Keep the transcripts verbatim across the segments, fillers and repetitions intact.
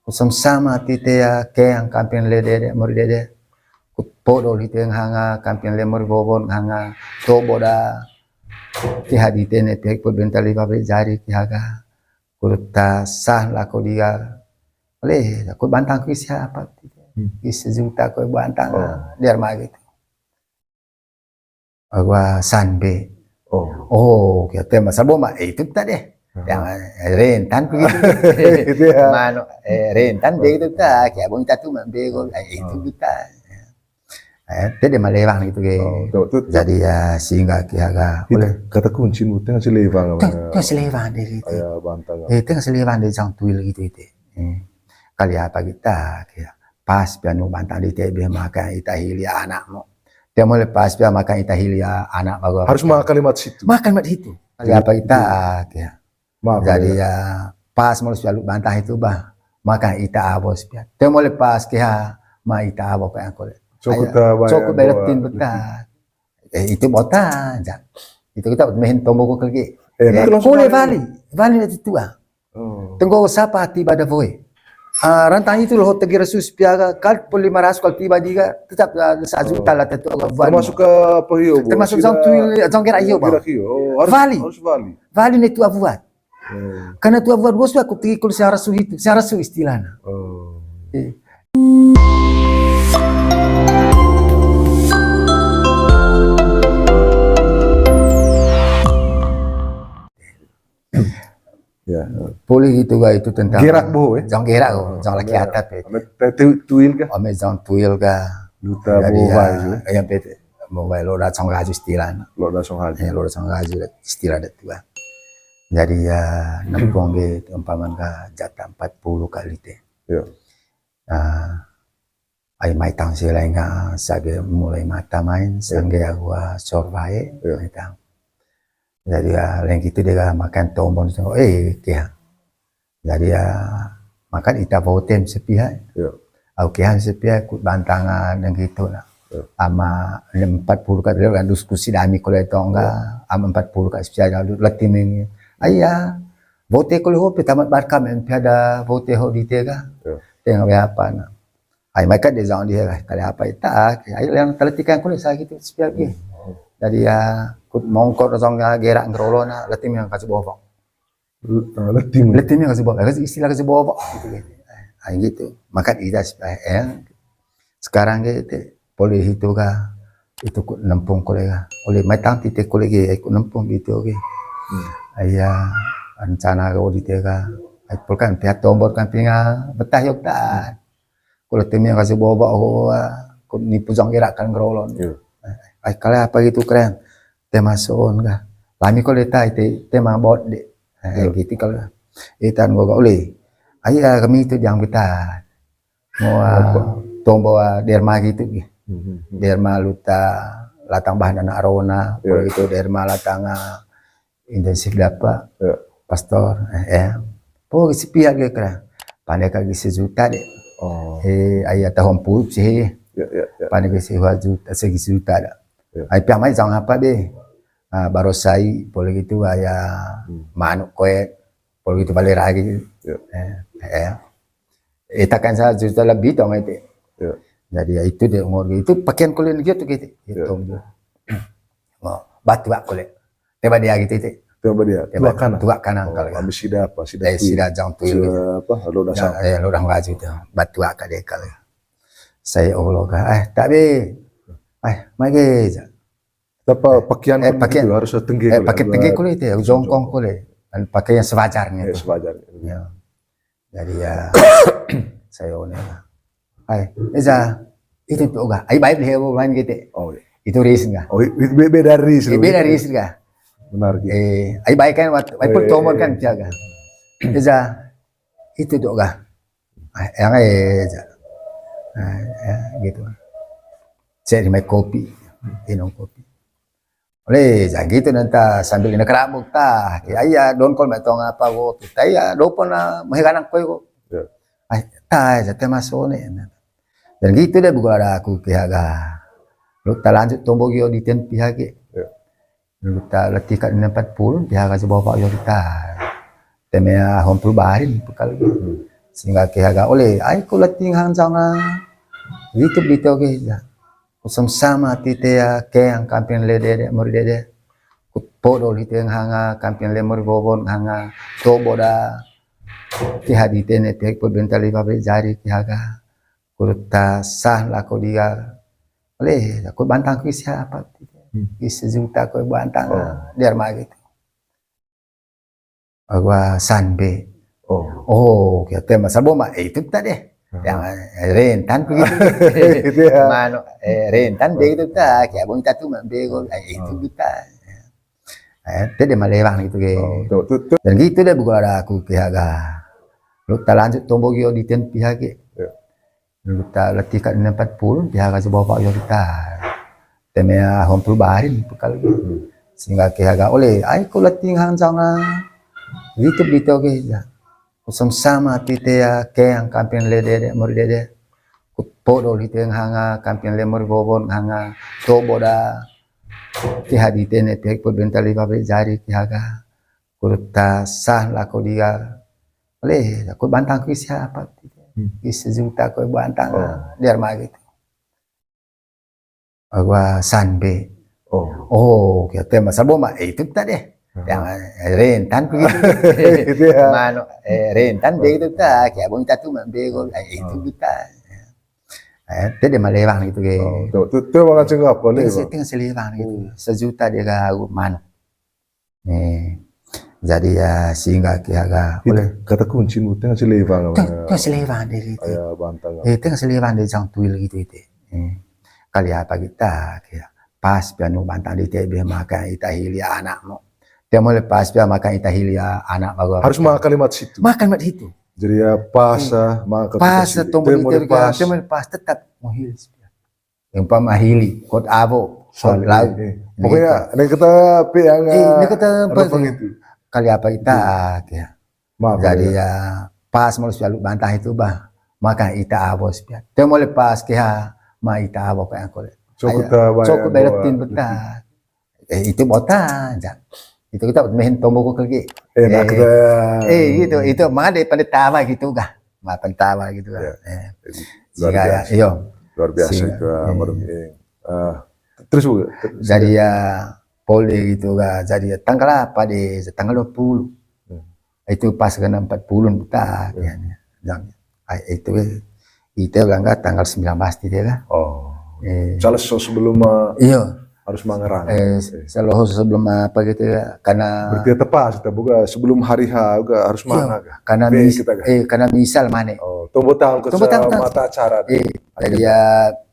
Kusam sama tite ya, ke yang kampin le dede, mori dede. Kut podol hite ngahanga, kampin le mori bobon ngahanga, tobo da. Tiha di tene pihak put bentali pabrik jari tiha ga. Kut ta sah lako dia. Oleh, aku bantang ku isi apa? Hmm. Isi juta ku bantang. Oh. Dia mah gitu. Agua sanbe. Oh. Oh, kita masa boma, eh, itu tadi. Aha. Yang, eh, rentan begitu. Itu ya. Mano, eh, rentan begitu ta, kayak bong kita tuh mah bego, eh, itu kita. Eh, tadi malewang gitu ke. Oh, tuh, tuh, tuh. Jadi ya, sehingga kiaga. Itu, kata kunci mu tengah selewang apa? Tengah selewang deh gitu. Aya bantang. Eh, tengah selewang deh jang tuil gitu itu. Eh. Kali apa kita, kayak pas pianu bantang di T B maka ita hili anakmu. Dia mulai pas pia maka ita hili anak baru. Harus maka kalimat situ. Maka kalimat situ. Kali apa kita, kayak. Jadi ya, pas mulai pialu bantang itu bah. Maka ita abos pia. Dia mulai pas kia ma ita abos kayak aku. Cukup beletin betah. Eh, itu bota aja. Itu kita main tombol kaki. Eh, kole vali, vali itu tua. Oh. Tenggo sapa tiba da voe. Ah, rantang itu loh tegira sus piaga kal poli marasu kal tiba diga tetap, ah, sajuta lah tentu agak buat. Termasuk ke apa hiyo, Bu? Termasuk jang tuil, jang gerak hiyo, Bang. Gerak hiyo. Oh, harus, vali. Harus vali. Vali ni tua buat. Hmm. Karena tua buat bos aku tegi kul secara su itu, secara su istilahnya. Oh. Eh. Ya. Poli gitu ga itu tentang gerak boh, eh? Jang gerak, oh, jang laki atap, eh. Ame te-, tu-, tuil ga? Ame jang tuil ga. Duta boh, ya, ya, pete. Boh, lo da song gaju istilah. Lo da song gaju. Ya, lo da song gaju istilah da tua. Jadi ya, nempong ge umpaman ga jatah empat puluh kali te. Ya. Ah, ai mai tang si lain nga sage mulai mata main, sangge agua sorbae, mai tang. Jadi, ah, lain gitu dega makan tombon, eh, kia. Jadi, ah, makan ita votem sepihak. Au kian sepihak kut bantangan dan gitu na. Ama empat puluh kat lewat diskusi dami kole tongga, ama empat puluh kat sepihak lalu leti ming. Aya, vote kole hope tamat barkam em piada vote ho di tega. Tengah apa na. Ai, mai kat dia zong dia, kali apa ita, ai, yang teletikan kulit saya gitu, sepial gitu. Jadi ya, kut mongkor zong ya, gerak ngerolo na, letim yang kasih bobok. Letim. Letim yang kasih bobok, kasih istilah kasih bobok, gitu, gitu. Ai, gitu. Maka ida, eh, sekarang gitu, poli itu ga, itu kut nempung kole ga. Oleh mai tang tite kole ge, ai, kut nempung gitu ge. Ai, ya, rencana ga odi te ga. Ai, pulkan pihak tombor kan pinga, betah yok ta. Kole temi yang kasih bawa-bawa, kole nipu jong gerak kan ngerolon. Ai, kale apa gitu keren. Tema soon ga. Lami kole ta, te-, tema bot de. Ai, gitu kale. Itan gua ga oleh. Ai, ya, kami itu jang kita. Mau, ah, tombo, ah, derma gitu, gi. Derma luta, latang bahan anak rona, poli gitu, derma latang, ah, intensif dapa, pastor, eh, eh. Po, si pihak dia kira. Pandai kaki sejuta deh. Eh, ayah tahun puluh sih. Pandai kaki sejuta, segi sejuta dah. Ai pihak mai jang apa deh. Ah, baru sai, poli gitu, ayah manuk koe, poli gitu, balik lagi. Eh, eh. Eh, takkan sejuta lebih dong itu. Jadi ya itu deh umur itu pakaian kulit gitu gitu. Gitu. Mau batu aku le. Teba dia gitu itu. Teba dia. Teba tuak kanang. Tuak kanang kalau. Ambil sida apa? Sida eh, tuil. Sida jang tuil. Sida apa? Lo dasang. Eh, lo orang laju itu. Batu aku deh kalau. Saya Allah kah. Eh, tapi eh, mage aja. Tapi pakaian eh, pakaian gitu, harus tengge eh, kulit. Pakai tengge kulit ya, jongkong kulit. Dan pakai yang sewajarnya. Eh, sewajarnya. Ya. Jadi ya, saya one. Ai, eza, itu tuh ga. Ai, baik deh, main gitu. Oh, iya. Itu ris ga? Oh, itu be-, beda ris. Eh, beda ris ga? Benar gitu. Eh, ai, baik kan, waktu, ai, pertemuan kan jaga. Eza, itu tuh ga? Ah, yang aja. Nah, ya, gitu. Saya di mai kopi, minum kopi. Oleh, jadi gitu nanti sambil ini keramuk tah. Ya, iya, don kol metong apa wo. Kita iya, dopon lah, mau kanang koi kok. Ai, tah, jate masuk nih. Dan gitu deh, bukan ada aku kiaga. Lu tak lanjut tombo gio di ten pihak. Lu tak letih kat empat puluh, pihak kasih bawa pak yo kita. Temea hompul barin, bekal gitu. Sehingga kiha ga ole, ai ku leti hang janga. Witu dito ke ja. Ku sama-sama tite ya, ke yang kampin le dede, muri dede. Ku podo lite hanga, kampin le muri bobon hanga. Tobo da. Kiha dite ne pek po bentali babe jari kiha ga. Ku ta sah lako dia. Ole, aku bantang ku isi apa? Hmm. Isi juta ku bantang. Oh. Dia mah gitu. Agua sanbe. Oh. Oh, kita masa bom, eh, itu kita deh. Hmm. Yang, eh, rentan begitu. Gitu ya. Mano, eh, rentan begitu kita. Kayak bom kita tuh, bego, eh, itu kita. Eh, itu dia malewang gitu, ge. Oh, tuh, tuh, tuh. Dan gitu deh, bukan ada aku pihak ga. Lu tak lanjut tombol gio di ten pihak, ge. Ya. Lu tak letih kat empat puluh, pihak ga sebuah pak gio kita. Teme, ah, hompul barin, bekal gitu. Hmm. Sehingga pihak ga oleh, ai ku letih hang janga. Gitu, gitu, ge, ya. Ku sama-sama tite ya, ke yang kampin le dede, muri dede. Ku podo lite hanga, kampin le muri bobon hanga. Tobo da. Kiha dite ne pek po bentali babe jari kiha ga. Ku ta sah lako dia. Ole, aku bantang ku isi apa? Hmm. Isi juta ku bantang. Oh. Dia mah gitu. Agua sanbe. Oh. Oh, kita masa bom, eh, itu kita deh. Hmm. Yang, eh, rentan begitu. Gitu ya. Mano, eh, rentan begitu kita. Kayak bom kita tuh, bego, eh, itu kita. Eh, itu dia malewang gitu, ge. Oh, tuh, tuh, tuh, makan cengap, tengah malewang. Se-, tengah selewang gitu. Hmm. Sejuta dia ga mano. Eh, jadi ya, sehingga kiha ga. Itu oleh kata kunci nu tengah selewang. Teng-, tengah selewang deh gitu. Aya bantang. Eh, tengah selewang deh jang tuil gitu itu. Eh, kali apa kita, kayak pas pianu bantang di T B makan ita hili anak mo. Dia mulai pas pia makan ita hili anak baru. Harus makan kalimat situ. Makan kalimat situ. Jadi ya pas, eh, ah, makan pas kalimat situ. Dia mulai pas. Dia mulai pas tetap mau hili. Umpama hili, kot abo, kot lau. Pokoknya, ini kita pe yang, eh, ini kita apa itu? Kali apa kita, ah, kayak. Jadi ya, pas mau selalu bantah itu, bah. Maka ita abo sepiat. Dia mau lepas ke ha, ma ita abo kayak aku. Cukup bayar, cukup bayar buat tim betah. Eh, itu bota aja. Itu kita main tombol kok lagi. Eh, nah, eh, kita, eh, gitu, itu mah ada pandai tawa gitu kah? Mapan tawa gitu kan. Ya. Eh. Luar biasa. Iyo. Luar biasa itu, almarhum. Eh, terus, Bu, terus. Jadi ya, poli gitu kan. Jadi ya, tanggal apa deh? Tanggal dua puluh. Hmm. Itu pas kena empat puluh, tak, ya. Yang, ah, itu, eh, itu berangkat tanggal sembilan belas, tidak lah. Oh. Eh. Salah so sebelum, eh, iyo. Harus mangerang. Eh, selalu sebelum apa gitu ya, karena berarti tepat, kita buka sebelum hari H juga harus mana kah? Karena misal mane. Oh, tombol tangan ke mata acara. Eh, jadi ya,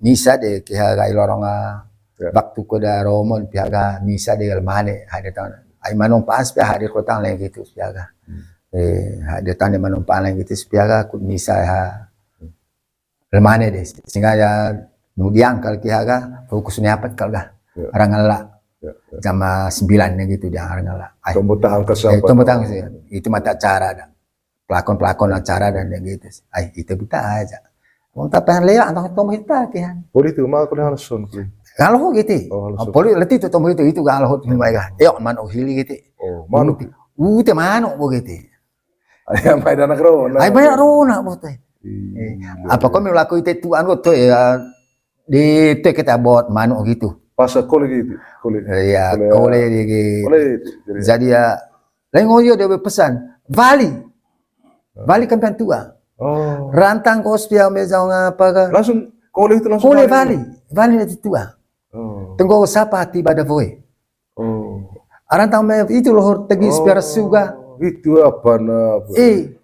misa deh, kiha gai lorong, ah, waktu ko da romon, pihak ga misa deh, mane, hadir tahun. Ai manung pas, pihak hadir kota lain gitu, pihak ga. Hmm. Eh, hadir tahun manung pas lain gitu, pihak ga, kut misa ha. Hmm. Lemane deh, sehingga ya nu diangkal kiha ga, fokus ni apat kal ga. Ya. Orang ngela. Ya, ya. Jam, ah, sembilan nya gitu dia orang ngela. Ai. Tombol tangan ke, eh, tombol tangan sih. Itu mata acara dah. Pelakon-pelakon acara dan dia gitu. Ai, itu kita aja. Wong tapahan lewat, antang tombol kita kiha. Oh, itu mah aku langsung. Kalau gitu. Oh, langsung. Poli letih itu tombol itu, itu kalau hot mulai ga. Yo, man, oh, hili gitu. Oh, manuk. Ute manuk begitu. Ai, banyak rona. Ai, banyak rona, bos, teh. Iya. Eh, apa kau melaku ite tuan kau tuh ya, di te kita buat manuk gitu. Pas kole gitu, kole. Iya, kole, kole di, kole itu, jadi. Jadi ya, lain ngoyo dia berpesan, bali. Bali kan tua. Oh. Rantang kos dia mejang apa kah? Langsung kole itu langsung kole bali. Bali, bali itu tua. Oh. Tenggo sapa tiba da boy. Oh. Arantang me itu lohor tegi sepiara suga. Itu apa na? Eh.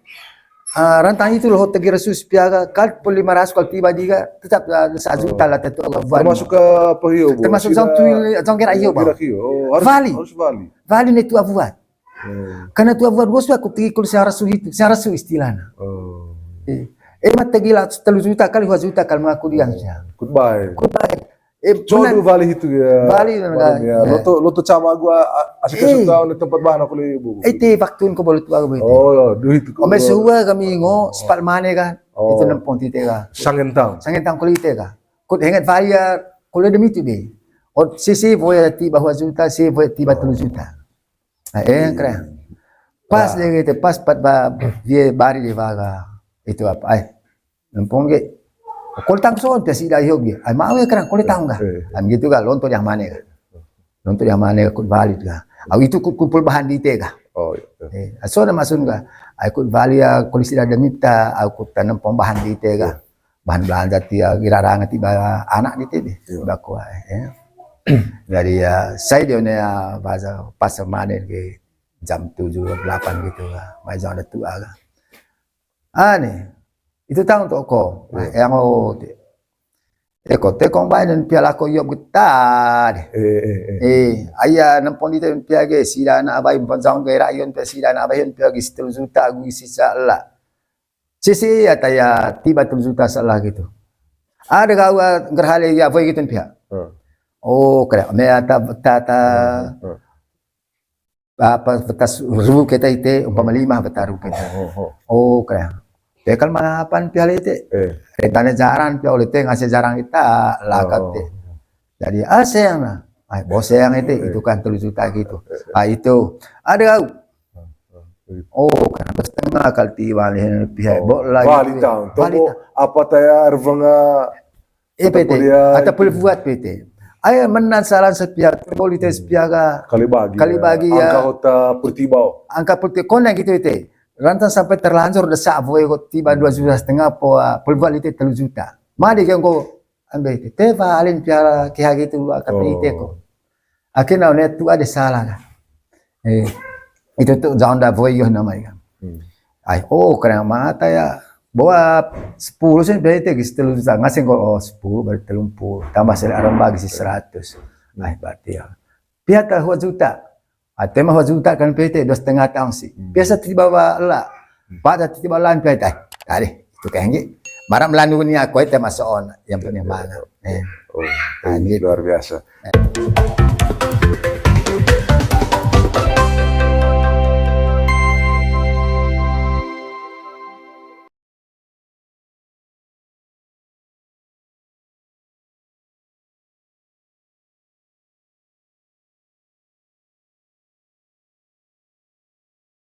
Ah, rantang itu lohor tegi rasu sepiara, kal poli lima ratus kal tiba diga, tetap, ah, sajuta lah tentu buat. Termasuk ke apa hiyo, Bu? Termasuk jang tuil, jang kira hiyo, Bang. Kira hiyo. Oh, harus, harus bali. Bali ni tua buat. Hmm. Karena tua buat bos aku tegi kul sepiara su itu, sepiara su istilahnya. Oh. Eh. Eh, mat tegi lah telu juta kali, dua juta kali mengaku dia. Goodbye. Goodbye. Eh, coba bali itu ya. Bali, ya. Loto, loto cama gua, a-, asik, eh, tahu ni tempat bahan aku li, Bu. Eh, te waktu ko bolu tua, Bu. Oh, ya, duit itu. Ome suwa kami ngo, sepat mane kan. Oh. Itu nempong tite kan. Sangentang. Sangentang kuli te kan. Kut henget bali ya, kuli demi itu deh. Ot sisi boya tiba dua juta, si boya tiba telu juta. Nah, eh, keren. Pas dia gitu, pas pat ba, dia bari dia baga. Itu apa ai? Nempong ge. Kole tang son pia sida ihob ge. Ai mau ya kerang kole tang ga. Am gitu ga lonto yang mana ga. Lonto yang mana ga kut valid ga. Au itu kut kumpul bahan di te ga. Oh iya. Eh, aso na masun ga. Ai kut valid ya kole sida demi ta au kut tanam pom bahan di te ga. Bahan belanja tia kira ranga tiba anak di te de. Bakua ya. Jadi ya saya dia ne ya bahasa pas mana ke jam tujuh delapan gitu ga. Mai jam ada tua ga. Ane, itu tang to ko. Yang o te. Eko te kong bai nen pia lako iop geta de. Eh, aya nempon di te pia ge sida na abai pon jang ge rayon pia sida na abai pia ge telu juta gu sisa la. Sisi ya taya tiba telu juta sala gitu. Ada kau gerhale ya boy gitu pia. Oh, kira me ata tata apa betas rubu kita ite umpama lima beta rubu kita. Oh, kira. Tekal mana apan piala ite? Rentane jarang piala ite ngasih jarang kita lakat te. Jadi aseng nah. Ai boseng ite itu kan telu juta gitu. Ah itu. Ada kau. Oh, kan setengah kali tiwali pihak bok lagi. Bali tang. Tobo apa taya revanga E P T, ata pul buat P T. Aya menan saran sepia, politik sepia ga. Kali bagi. Kali bagi ya. Angka hota purtibau. Angka purti koneng gitu ite. Rantang sampai terlanjur desak boy kok tiba dua juta setengah po pul buat ite telu juta. Madi ke engko ambil ite. Teva alin piala kiha gitu akata ite ko. Akhirnya ne tu ada salah kan. Eh, itu tuh jauh ndak boy yo namanya kan. Ai, oh, kena mata ya. Bawa sepuluh sih berarti gitu telu juta ngasih kok oh sepuluh berarti telu puluh tambah sel arang bagi sih seratus. Ai, berarti ya. Pihak tak dua juta. Atau mah dua juta kan P T dua setengah tahun sih. Biasa tiba bawa lah. Pada tiba lan P T. Tadi itu kayak gitu. Marah melanu ni aku itu masuk on yang punya mana. Eh. Oh, luar biasa.